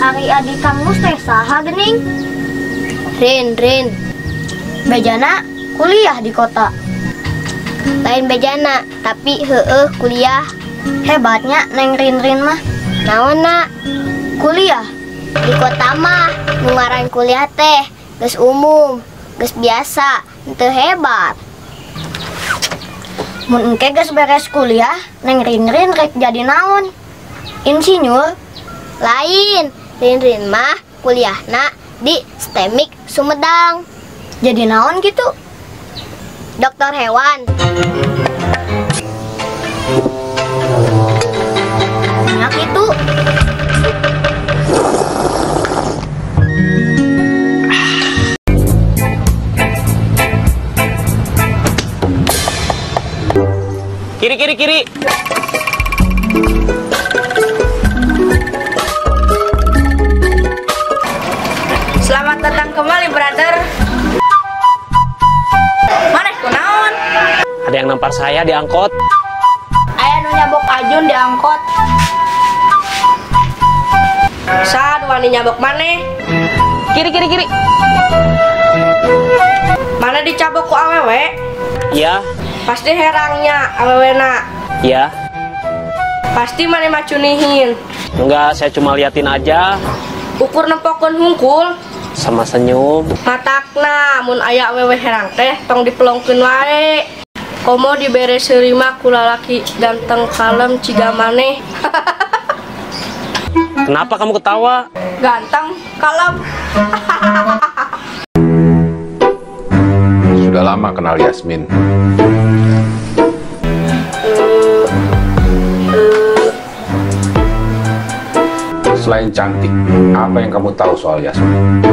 Ari adi Kang Mus teh saha geuning? Rin, Rin. Bejana kuliah di kota. Lain bejana, tapi heueuh kuliah. Hebatnya Neng Rin-Rin mah. Naon na? Kuliah di kota mah nu ngaran kuliah teh geus umum, geus biasa, henteu hebat. Mun engke geus beres kuliah, Neng Rin-Rin rek jadi naon? Insinyur? Lain, Rin-Rin mah kuliahna di STEMIK Sumedang. Jadi naon gitu? Dokter hewan. Nya kitu. Kiri, kiri, kiri. Selamat datang kembali, brother. Maneh kunaon? Ada yang nampar saya di angkot. Aya nu nyabok Ajun di angkot. Saha wani nyabok maneh? Kiri, kiri, kiri. Mana dicabok ku awewe? Iya. Pasti herangnya awewena. Iya. Pasti maneh macunihin. Enggak, saya cuma liatin aja. Ukur nempokeun hungkul sama senyum. Matakna mun aya awewe herang teh tong dipelongkeun wae. Komo dibere seuri mah ku lalaki ganteng kalem ciga maneh. Kenapa kamu ketawa? Ganteng kalem. Sudah lama kenal Yasmin. Selain cantik, apa yang kamu tahu soal Yasmin?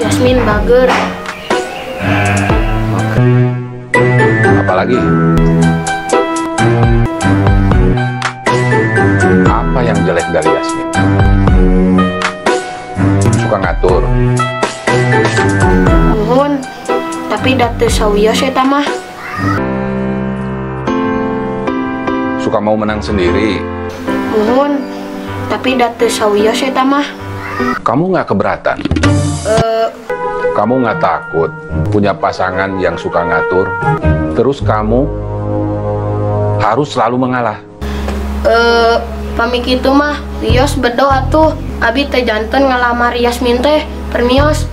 Yasmin bager. Apalagi? Apa yang jelek dari Yasmin? Suka ngatur. Nuhun, tapi da teu sawios eta mah. Suka mau menang sendiri. Nuhun, tapi da teu sawios eta mah. Kamu nggak keberatan? Kamu nggak takut punya pasangan yang suka ngatur, terus kamu harus selalu mengalah? Pamit kitu mah wios bedo atuh. Abi teh janten ngalamar Yasmin teh permios.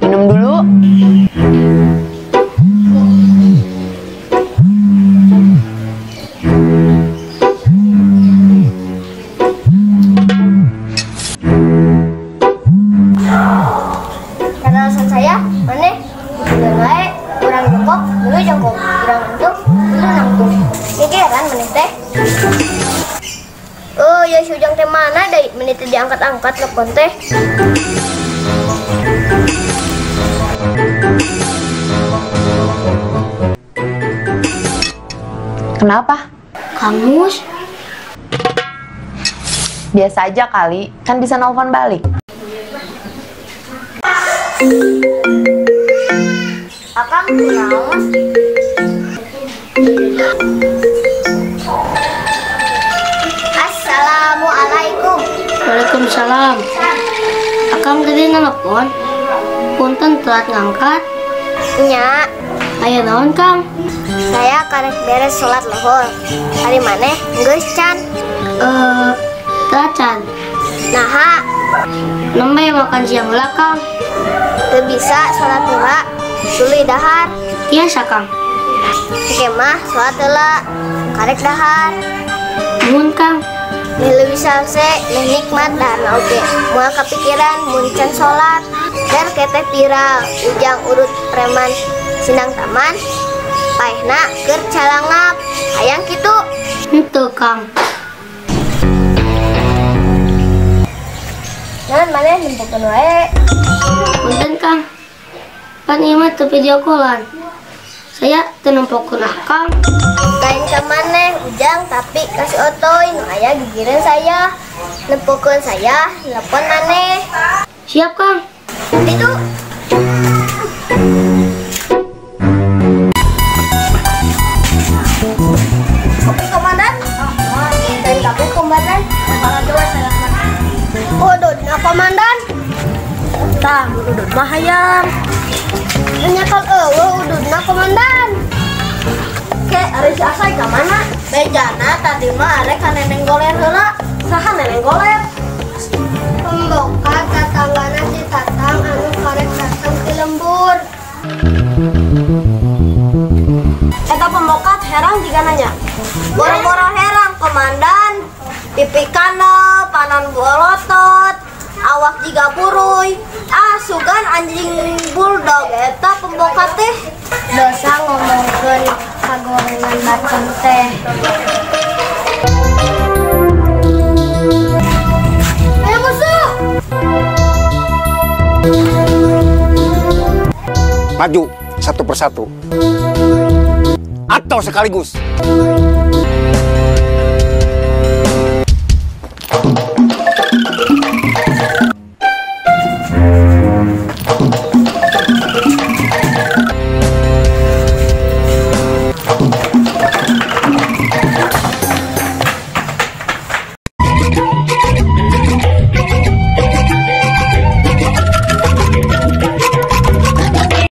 Minum dulu. Karena alasan saya, maneh udah wae, kurang jongkok, dulu jongkok, kurang ngantuk, dulu nangtung. Mikiran maneh teh. Oh, ya si Ujang teh mana deui menit teh diangkat-angkat telepon teh. Kenapa? Kang Mus. Biasa aja kali, kan bisa nelfon balik. Akang kunaon? Assalamualaikum. Waalaikumsalam. Akang tadi nelpon. Punten telat ngangkat. Nya. Aya naon, Kang? Saya karek beres sholat lohor. Ari maneh geus can? Telat can. Naha? Nembe makan siang heula, Kang. Teu bisa sholat heula, tuluy dahar. Tiasa, Kang. Engke mah sholat heula, karek dahar. Nuhun, Kang. Meh leuwih salse, meh nikmat daharna oge. Moal kapikiran mun can salat. Dan keteh viral, Ujang urut preman Sindang Taman, paehna keur calangap. Hayang kitu. Henteu, Kang. Naon maneh nempokeun wae. Punten, Kang. Pan ieu mah teu video callan. Saya teu nempokeun ah, Kang. Lain ka maneh Ujang, tapi ka si Otoy nu aya gigireun saya. Nempokeun saya, nelpon maneh. Siap, Kang. Itu. Kopi komandan. Dan kamu komandan. Kepala dua saya. Ududna komandan. Tah, mun udud mah hayang. Menyakal eueuh ududna komandan. Ke, ari si Asai ka mana? Bejana tadi mah arek ka neneng goler heula. Saha neneng goler? Pemboka tatanggana si Tatang anu karek datang ke lembur. Eta pembokat herang jiga nanya. Boro-boro herang komandan. Pipi kana, panon bolotot, awak jiga buruy. Ah, sugan anjing bulldog eta pembokat teh. Dosa ngomongkeun kagorengan bacon teh. Ayo musuh. Maju satu persatu atau sekaligus.